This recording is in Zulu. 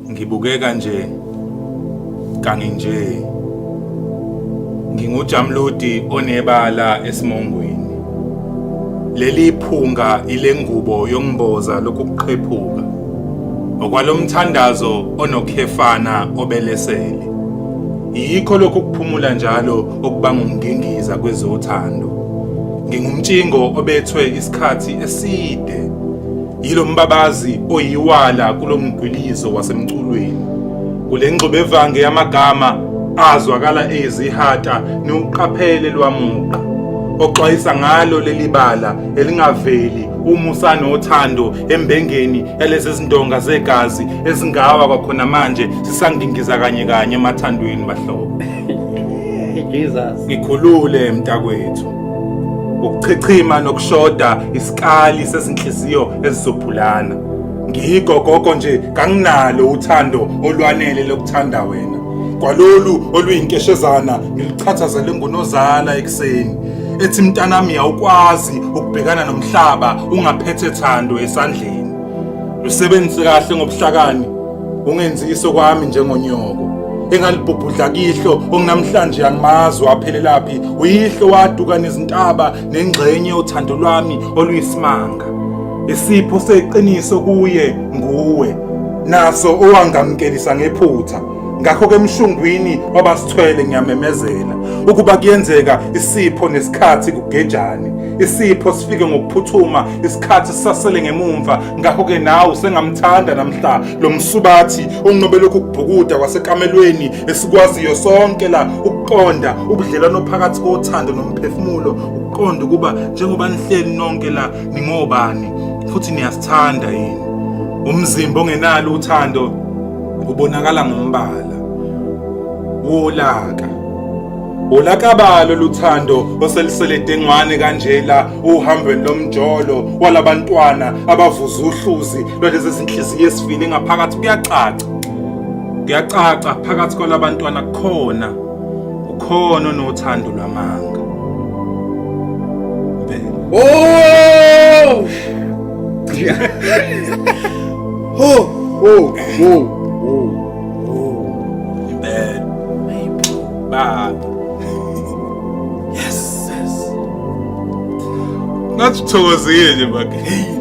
Ngibukeka nje kanginje. Ngingujamludi onebala esimongweni. Leli phunga ilengubo yomboza lokuqhephuka. Okwalomthandazo onokhefana obelesele. Yikho lokhu kuphumula njalo okubanga umngingiza kwezothando. Ngingumtshingo obethwe isikhathi eside. Yilo mbabazi oyiwala kulo mgwilizo wasemculweni. Kule ngxubevange yamagama azwakala eyizihata niwuqaphele lwamuqa. Oxwayisa ngalo leli bala elingaveli umusa nothando embengeni yalezi zindonga zegazi ezingawa kwakhona manje sisangingiza kanye kanye emathandweni bahlobo. Jesus. Ngikhulule mntakwethu. Ukuchichima nokushoda isikali sezinhliziyo ezizophulana. Ngiyigogogo nje kanginalo uthando olwanele lokuthanda wena. Kwalolu oluyinkeshezana ngiluchathazele ngunozala ekuseni. Ethi mntanami awukwazi ukubhekana nomhlaba ungaphethe thando esandleni. Lusebenzise kahle ngobuhlakani ungenziso kwami njengonyoko engalibhubhudla kihlo okunamhlanje angimazi waphelelaphi uyihlo waduka nezintaba nengxenye yothando lwami oluyisimanga isipho seqiniso kuye nguwe naso owangamukelisa ngephutha ngakho ke emshungwini wabasithwele ngiyamemezela ukuba kuyenzeka isipho nesikhathi kugejane isipho sifike ngokuphuthuma isikhathi sisasele ngemumva ngakho-ke nawe usengamthanda namhla lo msubathi onqobe lokhu kubhukuda kwasekamelweni esikwaziyo sonke la ukuqonda ubudlelwano phakathi kothando nomphefumulo ukuqonda ukuba njengoba nihleli nonke la ningobani futhi niyasithanda yini umzimba ongenalo uthando ubonakala ngombala wolaka Ulakabalo luthando oselisele dengwane kanje la uhambweni lomjolo walabantwana abavuza uhluzi lwalezi zinhliziyo esifile ngaphakathi kuyacaca. Kuyacaca phakathi kwalabantwana kukhona ukhona onothando lwamanga. Impela. Oh! Oh, oh, oh, oh. Impela. Baba. Yes, yes. Ngathi uthokozile nje bakhe.